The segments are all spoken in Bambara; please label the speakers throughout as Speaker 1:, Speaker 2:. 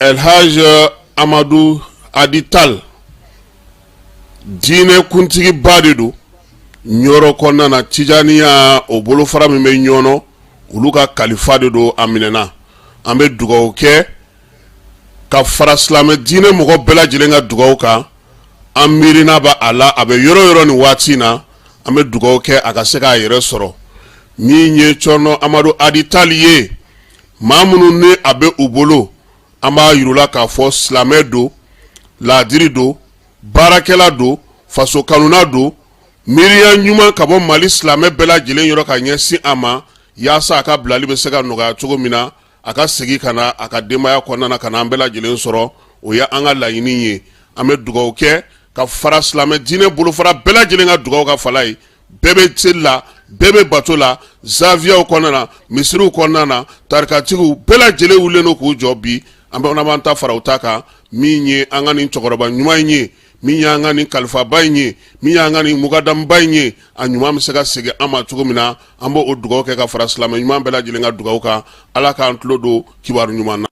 Speaker 1: El Hadj Amadu Hadi Tall, diinɛ kuntigiba de don Ɲɔrɔ kɔnɔna na. Tijaniya, o bolofara min bɛ Ɲɔnɔ, olu ka kalifa de don. A minɛna. An bɛ dugawu kɛ ka fara silamɛ diinɛ mɔgɔ bɛɛ lajɛlen ka dugawu kan. An miirina bɛ a la, a bɛ yɔrɔ yɔrɔ nin waati in na. An bɛ dugawu kɛ a ka se k'a yɛrɛ sɔrɔ. Min ye Cɔrɔnɔ Amadu Hadi Tall ye, maa minnu ni a bɛ u bolo, an b'a yir'u la k'a fɔ silamɛ don, laadiri don, baarakɛla don, faso kanuna don. Miiriya ɲuman ka bɔ Mali silamɛ bɛɛ lajɛlen yɔrɔ ka ɲɛsin a ma, yaasa a ka bilali bɛ se ka nɔgɔya cogo min na, a ka segin ka na a ka denbaya kɔnɔna na, ka na an bɛɛ lajɛlen sɔrɔ. O ye an ka laɲini ye. An bɛ dugawu kɛ ka fara silamɛ diinɛ bolofara bɛɛ lajɛlen ka dugawu ka fala ye. Bɛɛ bɛ seli la, bɛɛ bɛ bato la, zawiyaw kɔnɔna na, misiriw kɔnɔna na, tarikatigiw bɛɛ lajɛlen wulilen don k'u jɔ bi. An bɛ b'an ta fara u ta kan. Min ye an ka nin cɛkɔrɔba ɲuman in ye, min y'an ka nin kalifaba in ye, min y'an ka nin mukadamuba in ye, a ɲuman bɛ se ka segin an ma cogo min na, an b'o dugawu kɛ ka fara silamɛ ɲuman bɛɛ lajɛlen ka dugawu kan. Ala k'an tulo don kibaru ɲuman na.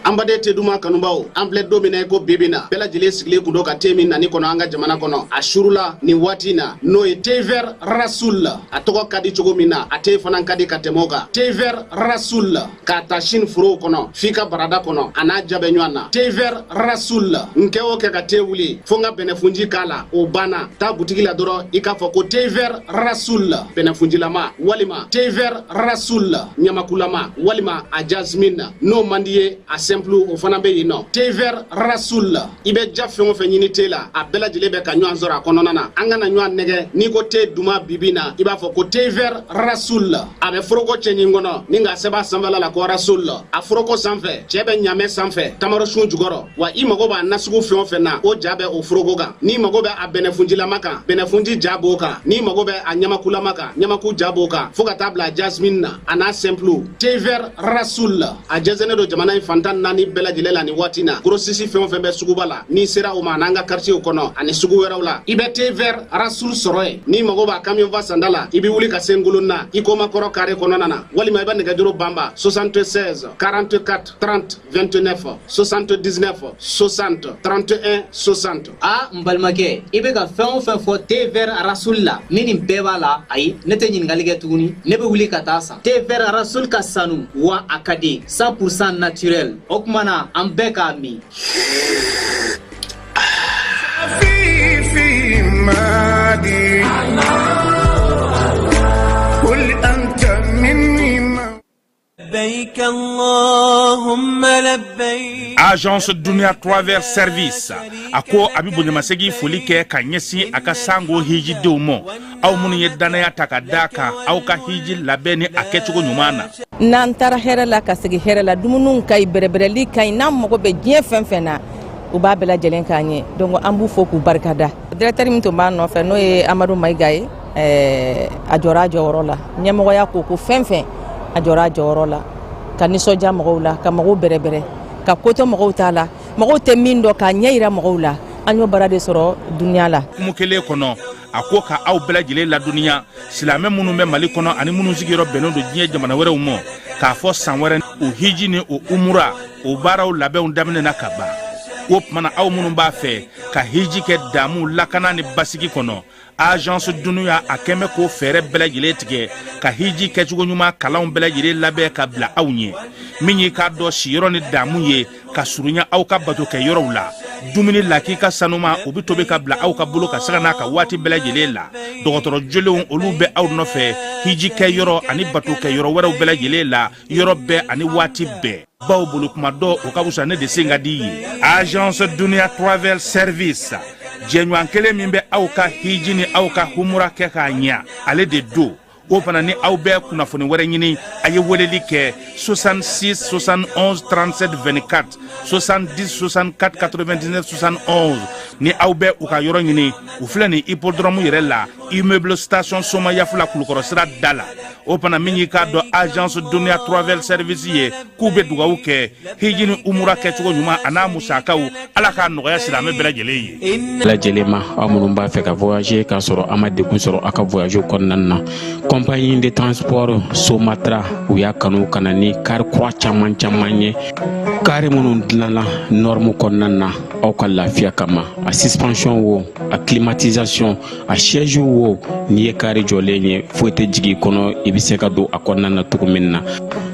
Speaker 2: An baden te duman kanubaw, an filɛ don min na i ko bi bi na, bɛɛ lajɛlen sigilen kun don ka te min nani kɔnɔ an ka jamana kɔnɔ. A surula nin waati in na, n'o ye thé vert Rasoul. A tɔgɔ ka di cogo min na, a te fana ka di ka tɛmɛ o kan. Thé vert Rasoul, k'a ta Chine forow kɔnɔ f'i ka barada kɔnɔ, a n'a ja bɛ ɲɔgɔn na. Thé vert Rasoul, n kɛ o kɛ ka te wuli fo n ka bɛnɛfunji k'a la, o banna. Taa butigi la dɔrɔn, i k'a fɔ ko thé vert Rasoul bɛnɛfunjilama, walima thé vert Rasoul ɲamakulama, walima a jasmine. N'o man di ye, a simple, o fana bɛ yen nɔ. Thé vert Rasoul, i bɛ ja fɛn o fɛn ɲini te la, a bɛɛ lajɛlen bɛ ka ɲɔgɔn sɔrɔ a kɔnɔna na. An kana ɲɔgɔn nɛgɛ. N'i ko te duman bibi na, i b'a fɔ ko thé vert Rasoul. A bɛ foroko cɛɲi kɔnɔ ni k'a sɛbɛn a sanfɛla la ko Rasoul. A foroko sanfɛ, cɛ bɛ ɲamɛ sanfɛ, tamarosun jukɔrɔ. Wa i mago b'a nasugu fɛn o fɛn na, o ja bɛ o foroko kan. N'i mago bɛ a bɛnɛfunjilama kan, bɛnɛfunji ja b'o kan. N'i mago bɛ a ɲamakulama kan, ɲamaku ja b'o kan, fo ka taa bila jasmine na, a n'a simple. Thé vert Rasoul, a jɛnsɛnnen don jamana in fan 14 bɛɛ lajɛlen la nin waati na. Grossiste fɛn o fɛn bɛ suguba la, n'i sera o ma, an'an ka quartier kɔnɔ ani sugu wɛrɛw la, i bɛ thé vert Rasoul sɔrɔ yen. N'i mago b'a camion fa sanda la, i bɛ wuli ka se Ngolonna i komakɔrɔ carré kɔnɔna na, walima i bɛ nɛgɛjuru banba 76 44 30 29, 79 60 31 60.
Speaker 3: A n balimakɛ, i bɛ ka fɛn o fɛn fɔ thé vert Rasoul la, ni nin bɛɛ b'a la, ayi, ne tɛ ɲininkali kɛ tuguni. Ne bɛ wuli ka taa san. Thé vert Rasoul ka sanu wa a ka di, 100% naturel. O tuma na an bɛɛ k'a min.
Speaker 4: Agence Dunia Travel Service a ko a bɛ bonyamasegin foli kɛ ka ɲɛsin a ka sango hijidenw ma, aw minnu ye dannaya ta ka da kan aw ka hiji labɛn ni a kɛcogo ɲuman na.
Speaker 5: N'an taara hɛrɛ la ka segin hɛrɛ la, dumuniw ka ɲi, bɛrɛbɛrɛli ka ɲi. N'an mago bɛ diɲɛ fɛn fɛn na, u b'a bɛɛ lajɛlen k'an ye. Donc an b'u fo k'u barikada. Directeur min tun b'a nɔfɛ, n'o ye Amadu Mayiga ye, a jɔra a jɔyɔrɔ la. Ɲɛmɔgɔya ko fɛn fɛn, a jɔra a jɔyɔrɔ la ka nisɔndiya mɔgɔw la, ka mɔgɔw bɛrɛbɛrɛ, ka kotɔ mɔgɔw t'a la, mɔgɔw tɛ min dɔn, k'a ɲɛ yira mɔgɔw la. An y'o baara de sɔrɔ Duniya la.
Speaker 4: Hukumu kelen kɔnɔ, a ko ka aw bɛɛ lajɛlen ladɔnniya, silamɛ minnu bɛ Mali kɔnɔ ani minnu sigiyɔrɔ bɛnnen don diɲɛ jamana wɛrɛw ma, k'a fɔ san wɛrɛ o hiji ni o umura, o baaraw labɛnw daminɛna ka ban. O tuma na, aw minnu b'a fɛ ka hiji kɛ damu, lakana ni basigi kɔnɔ, Agence Dunuya a kɛn bɛ k'o fɛɛrɛ bɛɛ lajɛlen tigɛ ka hiji kɛcogo ɲuman kalanw bɛɛ lajɛlen labɛn ka bila aw ɲɛ. Min y'i k'a dɔn siyɔrɔ ni damu ye ka surunya aw ka bato kɛ yɔrɔw la, dumuni lakika sanuma, o bɛ tobi ka bila aw ka bolo ka sanga n'a ka waati bɛɛ lajɛlen la. Dɔgɔtɔrɔ jolenw, olu bɛ aw nɔfɛ hiji kɛ yɔrɔ ani bato kɛ yɔrɔ wɛrɛw bɛɛ lajɛlen la, yɔrɔ bɛɛ ani waati bɛɛ, baw bolo kuma dɔ o ka fisa ne de sen ka di ye. Agence Dunia Travel Service, jɛɲɔgɔn kelen min bɛ aw ka hiji ni aw ka humura kɛ k'a ɲa, ale de don. O fana ni aw bɛ kunnafoni wɛrɛ ɲini, a ye weleli kɛ 66 71 37 24, 70 64 99 71. Ni aw bɛ u ka yɔrɔ ɲini, u filɛ nin hippodrome yɛrɛ la, immeuble station Somayaf la, Kulukɔrɔ sira da la. O fana, min y'i k'a dɔn Agence Dunia Travel Service ye, k'u bɛ dugawu kɛ hiji ni umura kɛcogo ɲuman a n'a musakaw, Ala k'a nɔgɔya silamɛ bɛɛ lajɛlen ye.
Speaker 6: Lajɛlen ma, aw minnu b'a fɛ ka voyager k'a sɔrɔ a ma degun sɔrɔ aw ka voyage kɔnɔna na, compagnie de transport Somatra, u y'a kanu ka na ni kari kura caman caman ye, kari minnu dilanna norme kɔnɔna na aw ka lafiya kama. A suspension wo, a climatisation, a siège wo, n'i ye kari jɔlen ye, foyi tɛ jigin i kɔnɔ, i bɛ se ka don a kɔnɔna na cogo min na.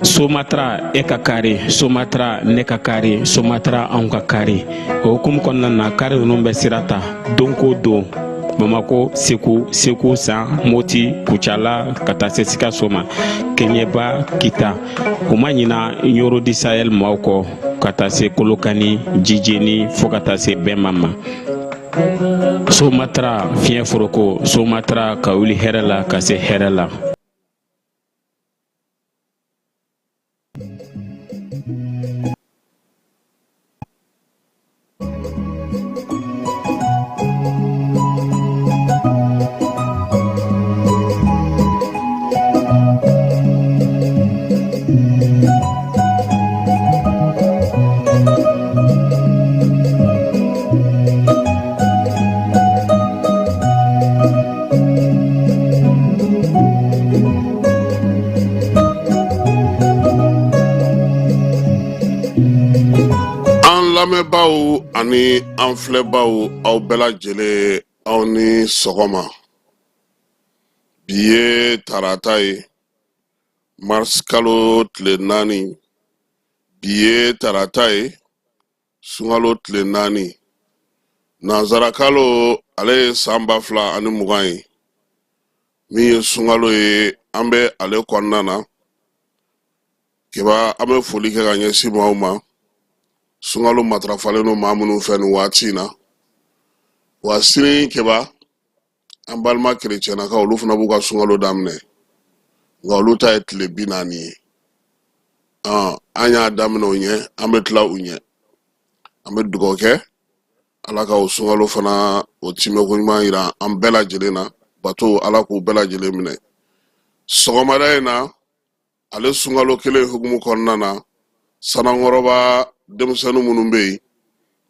Speaker 6: Somatra, e ka kari Somatra, ne ka kari Somatra, anw ka kari. O hukumu kɔnɔna na, kari ninnu bɛ sira ta don ko don Bamako, Segu, Segu San, Moti, Kucala, ka taa se Sikaso ma, Keɲeba, Kita. U ma ɲina Ɲoro du Sahel maaw kɔ, ka taa se Kolokani, Jijeni, fo ka taa se Bɛnma ma. Somatra, fiɲɛ foroko Somatra, ka wuli hɛrɛ la ka se hɛrɛ la.
Speaker 1: An lamɛnbaaw ani an filɛbaaw, aw bɛɛ lajɛlen, aw ni sɔgɔma. Bi ye tarata ye, mars kalo tile 4. Bi ye tarata ye, sunkalo tile 4, nansara kalo, ale ye san 2020 ye. Min ye sunkalo ye, an bɛ ale kɔnɔna na. Keba, an bɛ foli kɛ ka ɲɛsin maaw ma, sunkalo matarafalen don maa minnu fɛ nin waati in na. Wa sini, Keba, an balima kerecɛnnakaw, olu fana b'u ka sunkalo daminɛ, nka olu ta ye tile 40 ye. An y'a daminɛ u ɲɛ, an bɛ tila u ɲɛ. An bɛ dugawu kɛ, Ala ka o sunkalo fana o timɛko ɲuman yira an bɛɛ lajɛlen na. Bato, Ala k'u bɛɛ lajɛlen minɛ. Sɔgɔmada in na, ale sunkalo kelen hukumu kɔnɔna na, sanankɔrɔba denmisɛnnin minnu bɛ yen,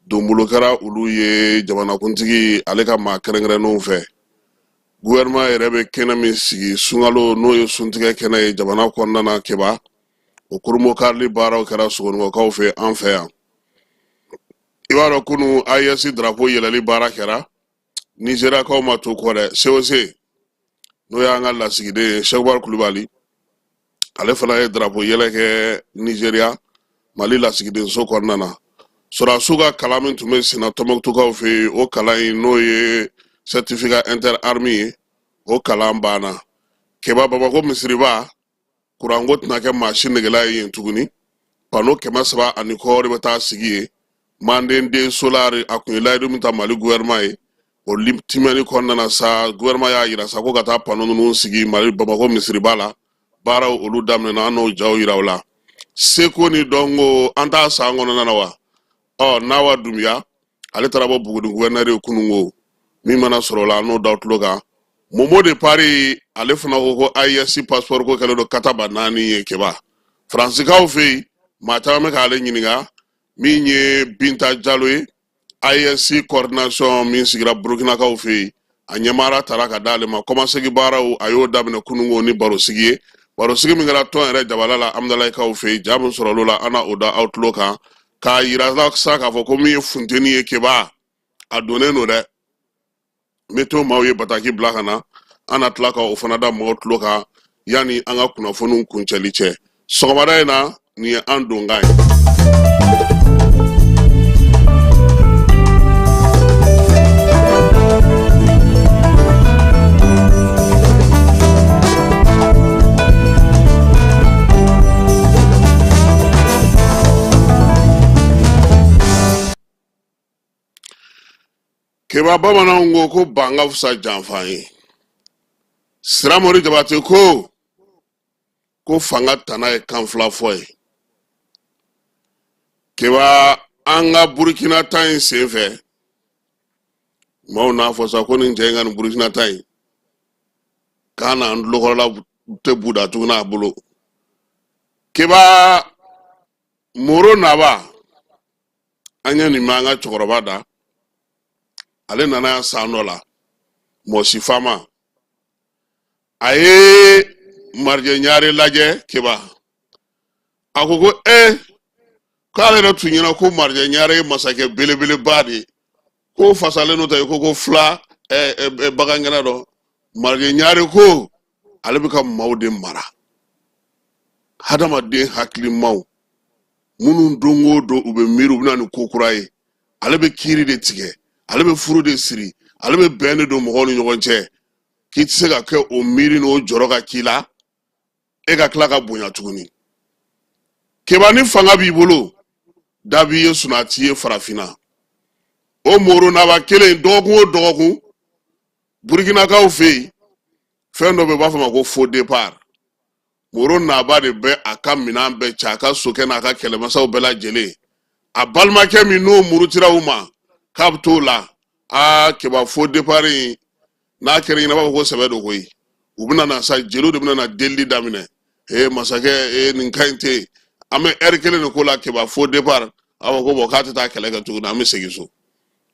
Speaker 1: donbolo kɛra olu ye jamanakuntigi ale ka maa kɛrɛnkɛrɛnnenw fɛ. Gouvernement yɛrɛ bɛ kɛnɛ min sigi sunkalo, n'o ye suntigɛ kɛnɛ ye jamana kɔnɔna na, Keba, o kurunbonkarili baaraw kɛra Sogonikɔkaw fɛ an fɛ yan. I b'a dɔn, kunu AES drapeau yɛlɛli baara kɛra. Nizeriyakaw ma to kɔ dɛ. COC, n'o y'an ka lasigiden ye, Sekubaru Kulubali, ale fana ye drapeau yɛlɛ kɛ Nizeriya Mali lasigidenso kɔnɔna na. Sɔrɔdasiw ka kalan min tun bɛ senna Tɔnbɔkutukaw fɛ yen, o kalan in, n'o ye certificat inter armée ye, o kalan banna. Keba, Bamakɔ misiriba kuranko tɛna kɛ maa si negela ye yen tuguni. Pano 300 ani kɔ de bɛ taa sigi yen. Manden den solar, a kun ye layidu min ta Mali gouvernement ye, o timɛni kɔnɔna na sa, gouvernement y'a yira sa ko ka taa pano ninnu sigi Mali Bamakɔ misiriba la. Baaraw olu daminɛna, an n'o jaw yira u la. Seko ni dɔnko, an t'a san kɔnɔna na wa. Ɔ, Nawa Dunbiya, ale taara bɔ Buguni gouverneur ye kununko. Min mana sɔrɔ o la, an n'o da tulo kan. Momo de Paris, ale fana ko ko AES passeport ko kɛlen don kataba naani ye. Keba, Faransikaw fɛ yen, maa caman bɛ k'ale ɲininka. Min ye Binta Jalo ye, AES coordination min sigira Burukinakaw fɛ yen, a ɲɛmaara taara ka d'ale ma. Kɔmasegi baaraw, a y'o daminɛ kununko ni barosigi ye, barosigi min kɛra tɔn yɛrɛ jabala la Amudalayikaw fɛ yen. Ja min sɔrɔl'o la, an na o da aw tulo kan. K'a yira sa k'a fɔ ko min ye funteni ye Keba, a donnen don dɛ. Météo maaw ye bataki bila ka na, an na tila ka o fana da mɔgɔw tulo kan yanni an ka kunnafoniw kuncɛli cɛ sɔgɔmada in na. Nin ye an donkan ye. Keba, bamananw ko ko ban ka fisa janfa ye. Siramori Jabate ko ko fanga tana ye kan fila fɔ ye. Keba, an ka Burukina ta in senfɛ, maaw n'a fɔ sa ko nin cɛ in ka nin Burukina ta in k'a n'an tulokɔrɔla tɛ buda tuguni a bolo. Keba, Moro Naba, an ye nin mɛn an ka cɛkɔrɔba da. Ale nana yan san dɔ la, mɔsi faama, a ye Marijɛ Ɲare lajɛ. Keba, a ko ko e k'ale yɛrɛ tun ɲɛna ko Marijɛ Ɲare ye masakɛ belebeleba de ye, k'o fasalen n'o ta ye, ko fila bagangɛnna dɔ. Marijɛ Ɲare ko ale bɛ ka maaw de mara, hadamaden hakilimaw minnu don o don u bɛ miiri u bɛ na ni ko kura ye. Ale bɛ kiiri de tigɛ, ale bɛ furu de siri, ale bɛ bɛn de don mɔgɔw ni ɲɔgɔn cɛ. K'i tɛ se ka kɛ o miiri n'o jɔrɔ ka k'i la, e ka tila ka bonya tuguni. Keba, ni fanga b'i bolo, da b'i ye, sunaa t'i ye farafinna. O Moro Naba kelen, dɔgɔkun o dɔgɔkun, Burukinakaw fɛ yen, fɛn dɔ bɛ yen, u b'a fɔ a ma ko faux départ. Moro Naba de bɛ a ka minɛn bɛɛ cɛ, a ka sokɛ n'a ka kɛlɛmasaw bɛɛ lajɛlen. A balimakɛ min n'o murutira u ma k'a bɛ t'o la, aa Keba, faux départ in n'a kɛra ɲɛna, b'a fɔ ko sɛbɛ don koyi. U bɛna na sa, jeliw de bɛna na delili daminɛ. Ee masakɛ, ee nin ka ɲi ten, an bɛ ɛri kelen de ko la. Keba, faux départ, a b'a fɔ ko bɔn, k'a tɛ taa kɛlɛ kɛ tuguni, an bɛ segin so.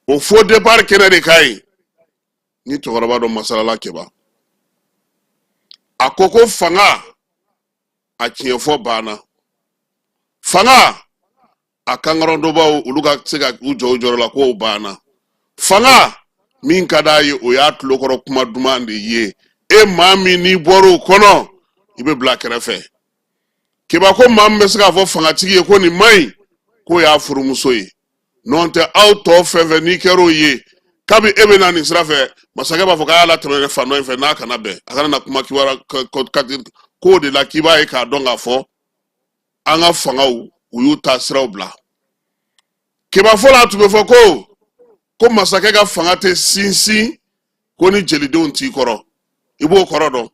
Speaker 1: O faux départ kɛnɛ de ka ɲi. Ni cɛkɔrɔba dɔ masalala, Keba, a ko ko fanga a tiɲɛfɔ banna, fanga a kankɔrɔdonbaw olu ka se ka u jɔ u jɔyɔrɔ la, k'o banna. Fanga min ka d'a ye, o y'a tulokɔrɔ kuma duman de ye. E maa min n'i bɔra o kɔnɔ, i bɛ bila kɛrɛfɛ. Keba ko maa min bɛ se k'a fɔ fangatigi ye ko nin man ɲi, k'o y'a furumuso ye. N'o tɛ, aw tɔ fɛn fɛn, n'i kɛra o ye, kabi e bɛ na nin sira fɛ, masakɛ b'a fɔ k'a y'a latɛmɛ fan dɔ in fɛ, n'a kana bɛn, a kana na kuma kibaruya k'o de la. K'i b'a ye k'a dɔn k'a fɔ an ka fangaw, u y'u ta siraw bila. Keba, fɔlɔ a tun bɛ fɔ ko masakɛ ka fanga tɛ sinsin ko ni jelidenw t'i kɔrɔ. I b'o kɔrɔ dɔn.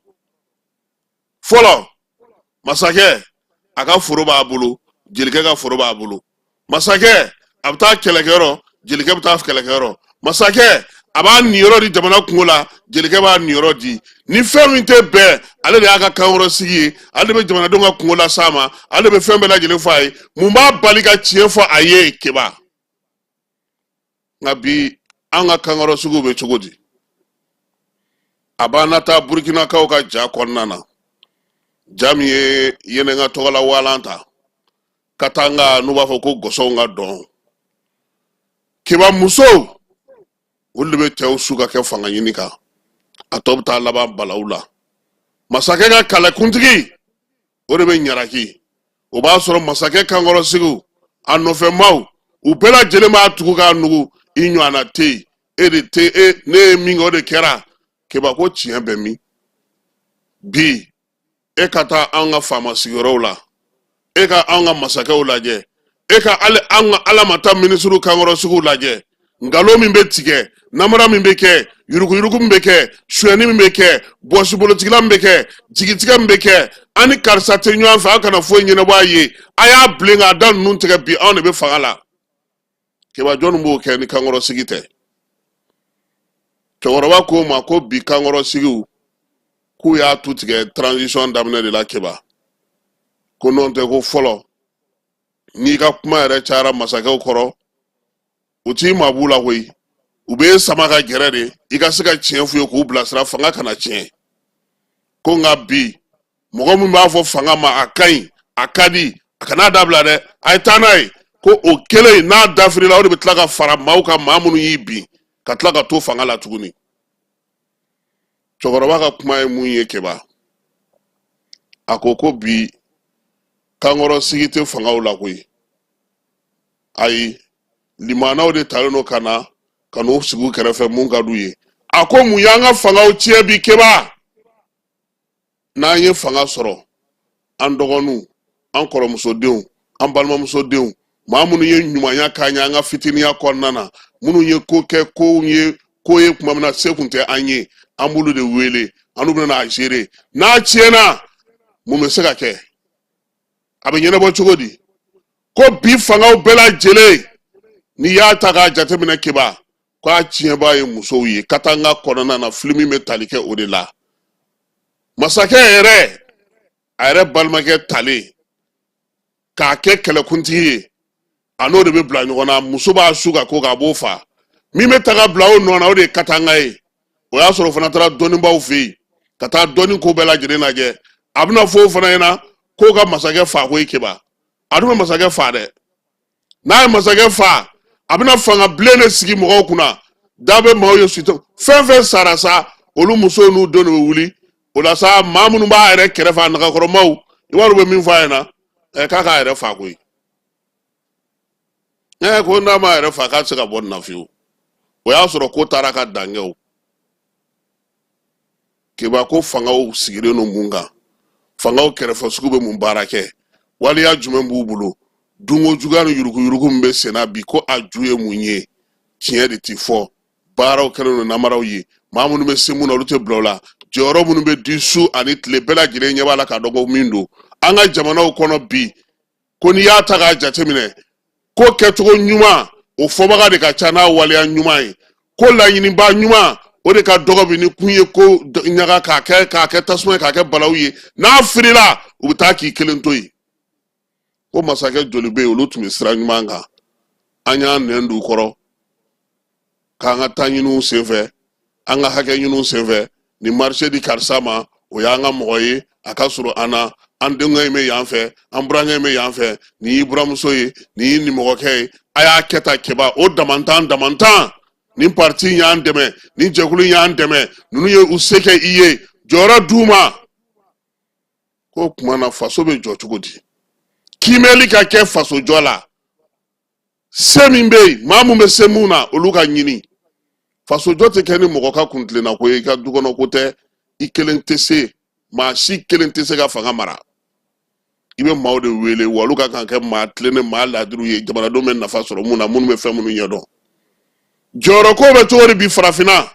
Speaker 1: Fɔlɔ, masakɛ a ka foro b'a bolo, jelikɛ ka foro b'a bolo. Masakɛ a bɛ taa kɛlɛkɛyɔrɔ, jelikɛ bɛ taa kɛlɛkɛyɔrɔ. Masakɛ a b'a niyɔrɔ di jamana kunko la, jelikɛ b'a niyɔrɔ di. Ni fɛn min tɛ bɛn, ale de y'a ka kankɔrɔ sigi ye, ale de bɛ jamanadenw ka kunko las'a ma, ale de bɛ fɛn bɛɛ lajɛlen fɔ a ye. Mun b'a bali ka tiɲɛ fɔ a ye, Keba? Nka bi, an ka kankɔrɔ sigiw bɛ cogo di? A b'an na taa Burukinakaw ka ja kɔnɔna na, ja min ye Yɛnɛnka tɔgɔla walan ta Katanga, n'u b'a fɔ ko gɔsɔw ka dɔn. Keba, musow olu de bɛ cɛw su ka kɛ fanga ɲini kan, a tɔ bɛ taa laban balawu la. Masakɛ ka kɛlɛkuntigi, o de bɛ ɲaraki. O b'a sɔrɔ masakɛ kankɔrɔsigiw, a nɔfɛmaw, u bɛɛ lajɛlen b'a tugu k'a nugu. I ɲɔgɔnna tɛ yen, e de tɛ e, ne ye min kɛ, o de kɛra. Keba, ko tiɲɛ bɛ min? Bi, e ka taa an ka faama sigiyɔrɔw la, e ka an ka masakɛw lajɛ, e ka hali an ka alamata minisiriw kankɔrɔsigiw lajɛ, nkalon min bɛ tigɛ, namara min bɛ kɛ, yuruguyurugu min bɛ kɛ, sonyɛni min bɛ kɛ, bɔsibolotigila min bɛ kɛ, jigitigɛ min bɛ kɛ, an ni karisa tɛ ɲɔgɔn fɛ, an kana foyi ɲɛnabɔ a ye, a y'a bilen k'a da ninnu tigɛ. Bi, anw de bɛ fanga la. Keba, jɔnni b'o kɛ ni kankɔrɔsigi tɛ? Cɛkɔrɔba k'o ma ko bi kankɔrɔsigiw, k'u y'a tu tigɛ transition daminɛ de la. Keba ko n'o tɛ, ko fɔlɔ, n'i ka kuma yɛrɛ cayara masakɛw kɔrɔ, u t'i mab'u la koyi, u bɛ sama ka gɛrɛ de i ka se ka tiɲɛ f'u ye k'u bilasira, fanga kana tiɲɛ. Ko nka bi, mɔgɔ min b'a fɔ fanga ma a ka ɲi, a ka di, a kan'a dabila dɛ, a ye taa n'a ye, Ko o kelen n'a dafirila, o de bɛ tila ka fara maaw kan, maa minnu y'i bin, ka tila ka to fanga la tuguni. Cɛkɔrɔba ka kuma ye mun ye, Keba? A ko ko bi kankɔrɔ sigi tɛ fangaw la koyi. Ayi, limanaw de talen don ka na ka n'u sigi u kɛrɛfɛ mun ka d'u ye. A ko mun y'an ka fangaw tiɲɛ bi, Keba? N'an ye fanga sɔrɔ, an dɔgɔninw, an kɔrɔmusodenw, an balimamusodenw, maa minnu ye ɲumanya k'an ye an ka fitiniya kɔnɔna na, minnu ye ko kɛ kow ye ko ye tuma min na se kun tɛ an ye, an b'olu de wele, an n'u bɛna a gérer. N'a tiɲɛna, mun bɛ se ka kɛ? A bɛ ɲɛnabɔ cogo di? Ko bi fangaw bɛɛ lajɛlen, n'i y'a ta k'a jateminɛ, Keba, k'a tiɲɛbaa ye musow ye. Katanga kɔnɔna na, filimi bɛ tali kɛ o de la. Masakɛ yɛrɛ, a yɛrɛ balimakɛ talen k'a kɛ kɛlɛkuntigi ye, a n'o de bɛ bila ɲɔgɔn na. Muso b'a su ka ko k'a b'o fa. Min bɛ ta ka bila o nɔ na, o de ye Katanga ye. O y'a sɔrɔ o fana taara dɔnnibaaw fɛ yen ka taa dɔnni ko bɛɛ lajɛlen lajɛ. A bɛna fɔ o fana ɲɛna k'o ka masakɛ fa koyi, Keba. A dun bɛ masakɛ fa dɛ. N'a ye masakɛ fa, a bɛna fanga bilen de sigi mɔgɔw kunna. Da bɛ maaw ye sutɔ fɛn fɛn sara sa, olu musow n'u denw de bɛ wuli o la sa. Maa minnu b'a yɛrɛ kɛrɛfɛ, a nagakɔrɔmaw, i b'a dɔn u bɛ min fɔ a ɲɛna? K'a k'a yɛrɛ fa koyi. Ko n'a m'a yɛrɛ fa, k'a tɛ se ka bɔ nin na fiyewu. O y'a sɔrɔ ko taara ka dan kɛ. O Keba, ko fangaw sigilen don mun kan? Fangaw kɛrɛfɛ sugu bɛ mun baara kɛ? Waleya jumɛn b'u bolo? Dunko juguya ni yuruguyurugu min bɛ senna bi, ko a ju ye mun ye? Tiɲɛ de ti fɔ. Baaraw kɛlen don namaraw ye. Maa minnu bɛ se mun na, olu tɛ bila o la. Jɔyɔrɔ minnu bɛ di su ani tile, bɛɛ lajɛlen ɲɛ b'a la k'a dɔn ko min don an ka jamanaw kɔnɔ bi, ko n'i y'a ta k'a jateminɛ, ko kɛcogo ɲuman, o fɔbaga de ka ca n'a waleya ɲuman ye. Ko laɲiniba ɲuman, o de ka dɔgɔ bi. Ni kun ye ko ɲaga k'a kɛ tasuma ye, k'a kɛ balawu ye, n'a firila, u bɛ taa k'i kelen to yen. Ko masakɛ joli bɛ yen, olu tun bɛ sira ɲuman kan, an y'an nɛn d'u kɔrɔ k'an ka taa ɲiniw senfɛ, an ka hakɛ ɲiniw senfɛ. Nin marché di karisa ma, o y'an ka mɔgɔ ye, a ka surun an na, an denkɛ in bɛ yan fɛ, an burankɛ in bɛ yan fɛ, nin y'i buramuso ye, nin y'i nimɔgɔkɛ ye, a y'a kɛ tan. Keba, o damantan damantan, nin parti y'an dɛmɛ, nin jɛkulu y'an dɛmɛ, ninnu ye u se kɛ i ye, jɔyɔrɔ d'u ma. Ko tuma na, faso bɛ jɔ cogo di? Kiimɛli ka kɛ faso jɔ la. Se min bɛ yen, maa mun bɛ se mun na, olu ka ɲini. Fasojɔ tɛ kɛ ni mɔgɔ ka kuntilenna ko ye, i ka du kɔnɔ ko tɛ. I kelen tɛ se, maa si kelen tɛ se ka fanga mara. I bɛ maaw de wele wa, olu ka kan kɛ maa tilennen, maa laadiriw ye, jamanadenw bɛ nafa sɔrɔ mun na, minnu bɛ fɛn minnu ɲɛdɔn. Jɔyɔrɔko bɛ cogo di bi Farafinna?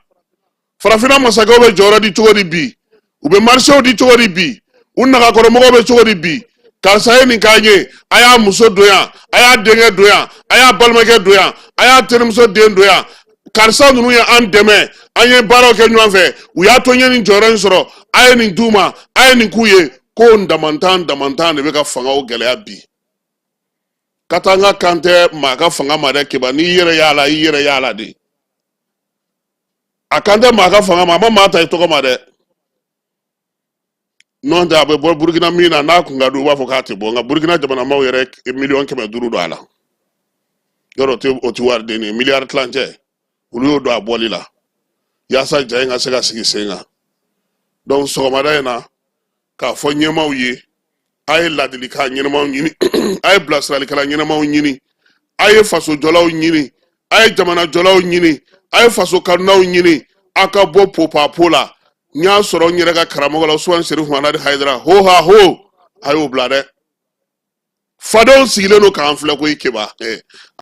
Speaker 1: Farafinna masakɛw bɛ jɔyɔrɔ di cogo di bi? U bɛ marisew di cogo di bi? U nagakɔrɔmɔgɔw bɛ cogo di bi? Karisa ye nin k'an ye, a y'a muso don yan, a y'a denkɛ don yan, a y'a balimakɛ don yan, a y'a terimuso den don yan. Karisa ninnu ye an dɛmɛ, an ye baaraw kɛ ɲɔgɔn fɛ, u y'a to n ye nin jɔyɔrɔ in sɔrɔ, a ye nin d'u ma, a ye nin k'u ye. Ko damantan damantan de bɛ ka fangaw gɛlɛya bi. Katanga kan tɛ maa ka fanga ma dɛ, Keba. N'i yɛrɛ y'a la, i yɛrɛ y'a la de. A kan tɛ maa ka fanga ma, a ma maa ta i tɔgɔ ma dɛ. N'o tɛ, a bɛ bɔ Burukina min na, n'a kun ka di, u b'a fɔ k'a tɛ bɔ. Nka Burukina jamanamaw yɛrɛ 500 million don a la. Yɔrɔ o tɛ wari den ye, miliyari tilancɛ, olu y'o don a bɔli la yaasa ja in ka se ka sigi sen kan. Donc sɔgɔmada in na, k'a fɔ ɲɛmaaw ye, a ye ladilikan ɲɛnamaw ɲini, a ye bilasiralikɛla ɲɛnamaw ɲini, a ye fasojɔlaw ɲini, a ye jamanajɔlaw ɲini, a ye faso kanunaw ɲini, a ka bɔ popapo la. N y'a sɔrɔ n yɛrɛ ka karamɔgɔ la, Usumani Serifu Mahamadi Hayidara, ho ha ho, a y'o bila dɛ. Fadenw sigilen don k'an filɛ koyi, Keba.